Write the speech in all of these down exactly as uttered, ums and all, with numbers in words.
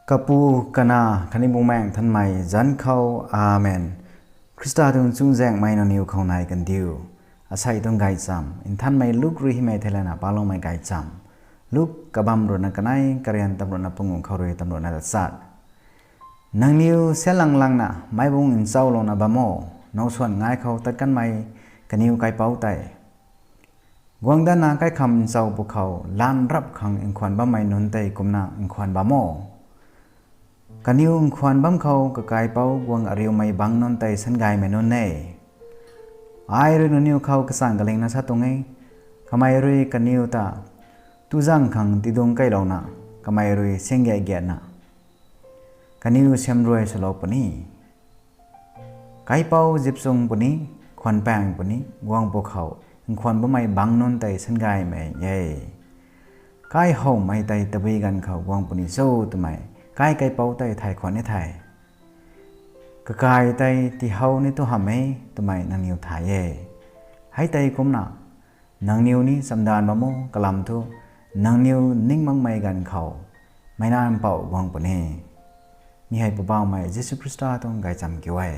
Kapu, Kanac khatni Bumaengh Nthanmei zanc khou. Amen. Khrista tuang chuzaenghmei nangniw khou nai kandiu. Asei tuang gaychamv Nthanmei Luk rui hymei theilayna paloumei gaychamv. Luk kabamv ruhna kanei, karian tamruhna panguh khou rui tamruhna tachat. Nangniw sianlang langna meic bung nchaulouna bam o, now swan ngai khou tat kanmei kaniw kaipouc tei guang datna kaikham nchau pwkhou laanc rap khang nkhwan bammei nunc tei kumna nkhwan bam o. Kaniw nkhwan bam khou kakaipouc guang ariumei bangc nunc tei sangaymei nunc e. Ai rui nangniw khou kachang kalingna sa tuang e, kamei rui kaniw ta tuzang khang tidung keylouna, kamei rui singga giatna kaniw siamruai swlou puni. Kaipouc zipchung puni, khwanpaeng puni guang pwkhou nkhwan bammei bangc nunc tei sangaymei e. Kaihowmei tei tabui ganv khou guang puni cho twmei kai kaipouc tei thay khwan e thei, kakai tei tiihow ni tu hamh e twmei nangniw thay e. Hei tei kumna nangniw ni chamdaanv bam o, kalam thu nangniw ning makmei ganv khou Meic Nac Mpouh guang puni. Mi hei Poubauhmei Jisu Khrista tuang gaychamv kiu e.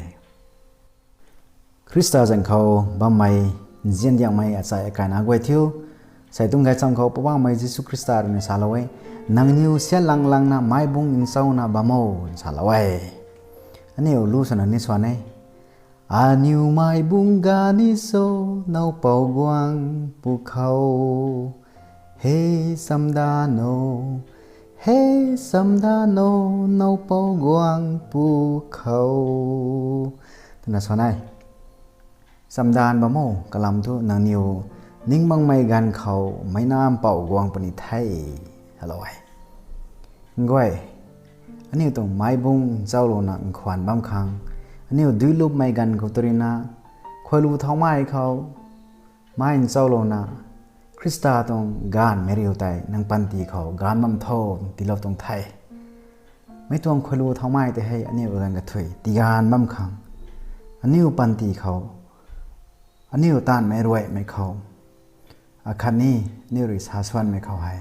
Khrista zanc khou bammei nziandiangmei achai akaina guay thiu, sei tuang gaychamv khou Poubauhmei Jisu Khrista rui ni salou e, nangniw sianlang langna meic bung nchauna bam o, salou e. Aniu lu swna ni swan e. Aniu meic bung ga ni cho, nowpou guang pwkhou. He chamdan o, he chamdan o, nowpou guang pwkhou, twna swan e. Chamdaanv bam o, kalam thu nangniw ning makmei ganv khou Meic Nac Mpouh guang puni the, salou e. Nguay, aniu tuang meic bung nchaulouna nkhwan bam khang, aniu duilupmei ganv khou tu ruina, khuailu thaumei khou mei nchaulouna, Khrista tuang gaanvmei riu tei nang panty khou gaanv bam tho, tiilou tuang the. Mi tuang khuailu thaumei tei hei aniu ganv kathuic tigaanv bam khang, aniu panty khou, aniu taanvmei ruaimei khou, akhatni aniu rui sa swanmei khou hei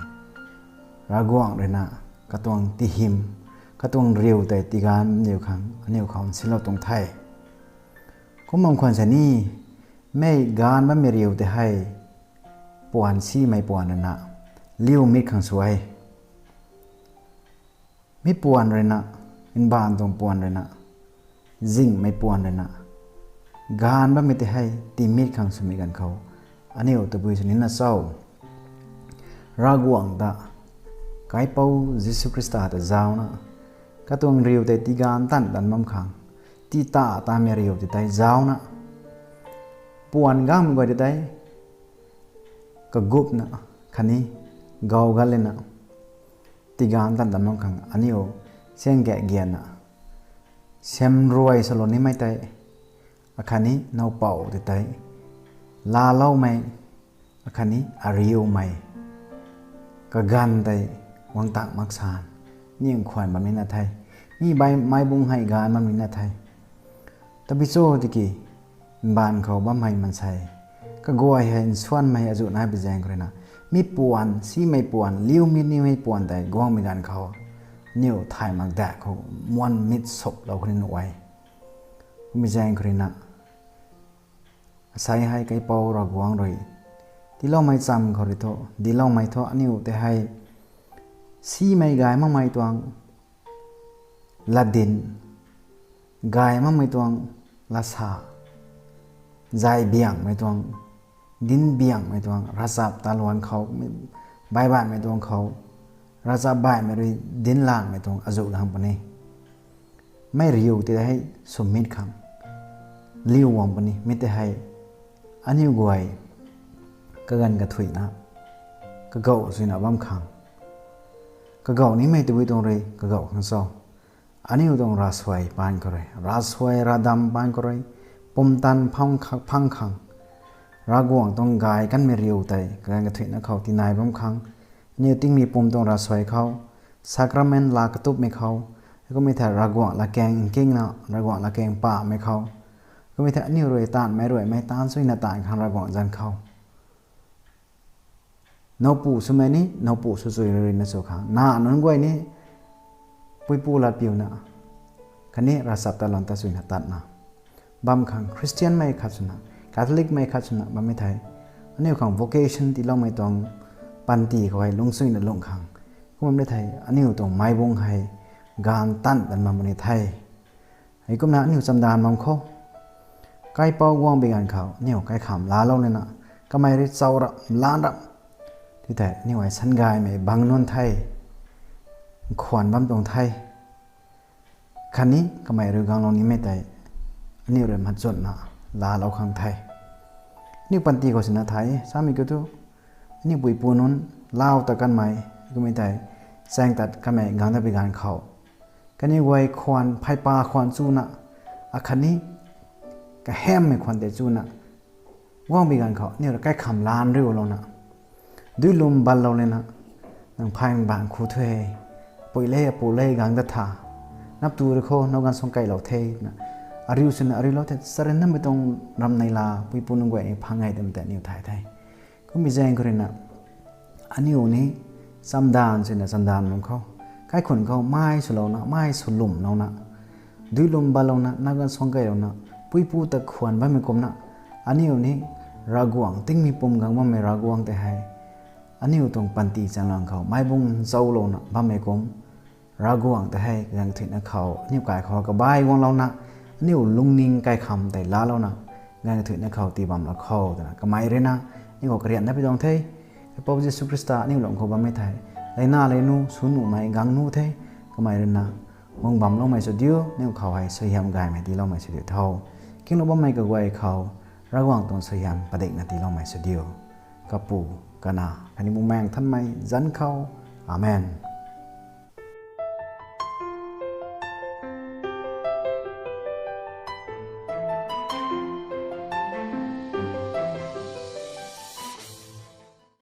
Ravguangc ruina katuang tihym, katuang riu tei tigaanv niw khang aniu khou nsinlou tuang the. Kum bam khwan sini, mei gaanv bammei riu tei hei puan simei puan ruina liumit khang sw e. Mi puan ruina, mbaanv tuang puan ruina, zingmei puan ruina, gaanv bammei tei hei tiimit khang swmei ganv khou, aniu tabui sw nina cho? Ravguangc ta, Kaipouc Jisu Khrista ta zaucna, katuang riu tei tigaanv tan tan bam khang, tii ta tamei riu tei tei zaucna, puan gaanvmei guay tei tei kagupna khatni gau gan lena, tigaanv tan tan bam khang aniu siangga giatna, siamruai swlou nimei tei, akhatni nowpou tei tei laaloumei, akhatni ariumei kaganv tei guang tang mak san, aniu nkhwan bam nina the. Mi bai meic bung hei gaanv bam nina the. Tabui cho tiki, mbaanv khou bammei maansei kaguay hei nsuanmei azuh nai pi zaeng khou ruina, mi puan, simei puan, liumit nimei puan tei guangmei ganv khou, aniu thay mak da khou, muan mit suplou khou ni nuh e. Kummei zaeng khou ruina, asei hei Kaipouc Ravguangc rui tiiloumei cham khou rui thu, dincloumei thu aniu tei hei simei gay makmei tuang latdin, gay makmei tuang lasa, zay biangmei tuang, dinc biangmei tuang, ravchap taluan khou, baihbaihmei tuang khou, ravchap baihmei rui dinclanmei tuang azuh gang puni. Mei riu tei hei swmit khang, liu guang puni, mi tei hei aniu guay kaganv kathuicna, kagau suina bam khang, kagau nimei tabui tuang rui kagau khang cho? Aniu tuang ravsuai paan khou rui, ravsuai ravdam paan khou rui, pumtan phang kha-, phang khang, Ravguangc tuang gay kanmei riu tei kaganv kathuicna khou tinai bam khang, aniu tingmei pum tuang ravsuai khou, sacrament laa katupmei khou, kummei thei Ravguangc latkaeng nkingna, Ravguangc latkaeng pamei khou, kummei thei aniu rui taanvmei ruaimei taanv suina taanv khang Ravguangc zanc khou nowpu swmei ni, nowpu sw chui rui na sw khang, na nunc guay ni, puipu latpiuna, khatni ravchaptatlanv ta suina tatna bam khang Christianmei khat swna, Catholicmei khat swna bammei thei, aniu khang vocation tiiloumei tuang panty khou hei lungcsuina lung khang kum bam de thei, aniu tuang meicbung hei gaanv tan tan bam puni the. Heikumna aniu chamdanv bam khou, kaipouc guang bi ganv khou aniu kaikham laalou lana, kamei rui chau rap lan rap ti thei aniu hei sangaymei bang nunc the, nkhwan bam tuang the. Khatni kamei rui ganglou nimei tei aniu rui machunna laalou khang the. Aniu panty khou sina the, samei kiu thu, aniu puipu nunc lau ta kanmei kummei tei, chaeng tat kanmei gang dat bi ganv khou, kaniw guay khwan, pheypa khwan chuna, akhatni kahemmei khwan tei chuna guang bi ganv khou aniu rui kaikham lan riulouna, duilum banlou lana, nang phey bang khu thu e, pui le apu le gang dat tha, nap tu rui khou now ganv suang keylou the na, ariu swna ariulou the, charynmei tuang ramneila puipu nunc guay ni phang e twmei tei aniu thay the. Kummei zaeng khou ruina, aniu ni chamdanv swna chamdanv bam khou, kaikhun khou mei swlouna, mei swlumlouna, duilum banlouna, now ganv suang keylouna, puipu ta khwan bammei kumna, aniu ni Ravguangc tingmei pum gang bammei Ravguangc tei hei aniu tuang panty chaenglang khou meicbung zauclouna bammei kum, Ravguangc tei hei ganv kathuicna khou aniu kai khou kabai guanglouna, aniu lungning kaikham tei laalouna, ganv kathuicna khou tii bamlou khou twna kamei ruina aniu khou karianna pi tuang the. Kaipouc Jisu Khrista aniu lung khou bammei thei, leina le nu, sw nuhmei gang nu the, kamei ruina guang bamloumei sw diu, aniu khou hei suaihiam gaymei tiiloumei sw diu tho. Kinglou bammei kaguay khou Ravguangc tuang suaihiam padikna tiiloumei sw diu. Kapu, Kanac khatni Bumaengh Nthanmei zanc khou. Amen.